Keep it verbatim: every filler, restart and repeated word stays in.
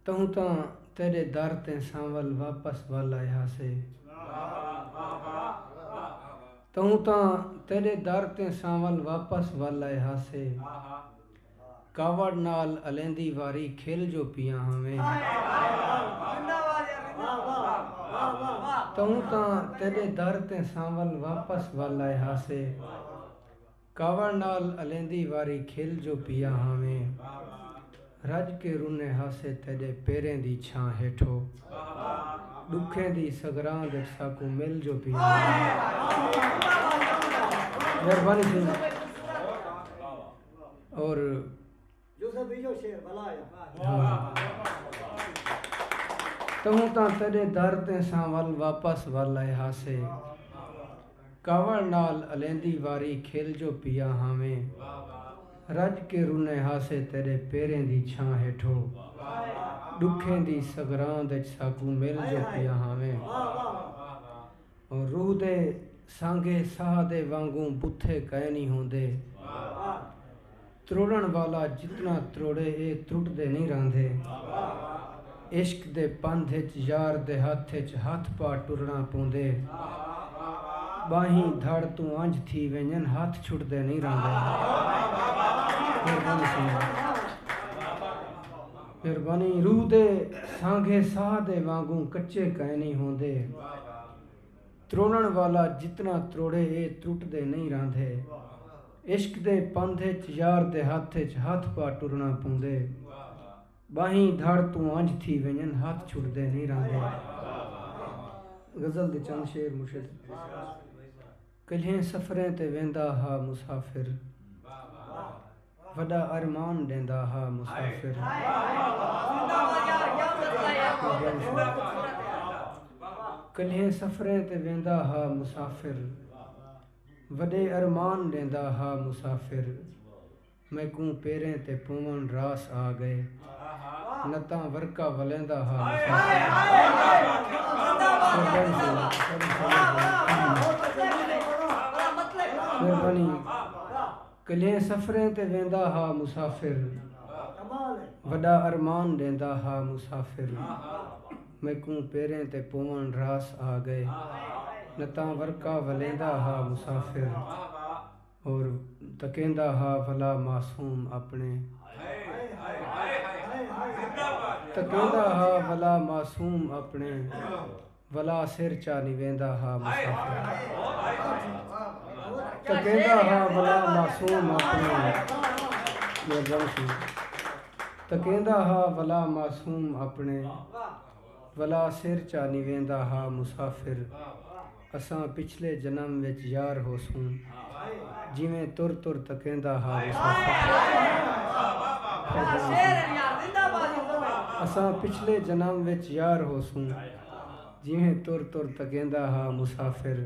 تہوں تاں تیݙے در تے سانول واپس ول آئے ہاسے۔ تہوں تاں تیݙے در تے سانول واپس ول آئے ہاسے۔ کاوڑ نال الیندی واری کھل جو پیاں ہاویں۔ تہوں تاں تیݙے در تے سانول واپس ول آئے ہاسے۔ کاوڑ نال الیندی واری کھل جو پیا ہاویں۔ رج کے رنے ہاسے تیݙے پیریں دی چھاں ہیٹھو۔ ݙکھیں دی سگراند اچ ساکوں مل جو پیا ہاویں۔ مہربانی سئیں۔ اور جو سب جو شعر بلا آیا۔ ہاں۔ تہوں تاں تیݙے در تے سانول واپس ول آئے ہاسے۔ کاوڑ نال الیندی واری کھل جو پیا ہاویں۔ رج کے رنے ہاسے تیݙے پیریں دی چھاں ہیٹھو۔ ݙکھیں دی سگراند اچ ساکوں مل جو پیا ہاویں۔ اور روح دے سانگھے ساہ دے وانگوں بتھے کائنی ہوندے۔ تروڑݨ والا جتنا تروڑے اے ترٹدے نئیں رہندے۔ عشق دے پندھ اچ یار دے ہتھ اچ ہتھ پا ٹرݨا پوندے۔ ٻانہیں دھڑ توں انج تھی ویندین ہتھ چھٹدے نئیں رہندے۔ مہربانی سئیں۔ مہربانی۔ روح دے سانگھے ساہ دے وانگوں کچے کائنی ہوندے۔ تروڑݨ والا جتنا تروڑے اے ترٹدے نئیں رہندے۔ عشق دے پندھ اچ یار دے ہتھ اچ ہتھ پا ٹرݨا پوندے۔ ٻانہیں دھڑ توں انج تھی ویندین ہتھ چھٹدے نئیں رہندے۔ غزل دے چند شعر مرشد۔ کلھیں سفریں تے ویندا ہا مسافر۔ وݙا ارمان ݙیندا ہا مسافر۔ کلھیں سفریں تے ویندا ہا مسافر۔ وݙے ارمان ݙیندا ہا مسافر۔ میکوں پیریں تے پووݨ راس آ ڳئے۔ نتاں ورکا ولیندا ہا مسافر۔ مہربانی۔ کلھیں سفریں تے ویندا ہا مسافر۔ وݙا ارمان ݙیندا ہا مسافر۔ میکوں پیریں تے پووݨ راس آ ڳئے۔ نتاں ورکا ولیندا ہا مسافر۔ اور تکیندا ہا ولا معصوم اپݨے۔ تکیندا ہا ولا معصوم اپݨے۔ ولا سر چا نویندا ہا مسافر۔ تکیندا ہا ولا معصوم اپݨے۔ مہربانی سئیں۔ تکیندا ہا ولا معصوم اپݨے۔ ولا سر چا نویندا ہا مسافر۔ اساں پچھلے جنم وچ یار ہوسوں۔ جیویں تر تر تکیندا ہا مسافر۔ اساں پچھلے جنم وچ یار ہوسوں۔ جیویں تر تر تکیندا ہا مسافر۔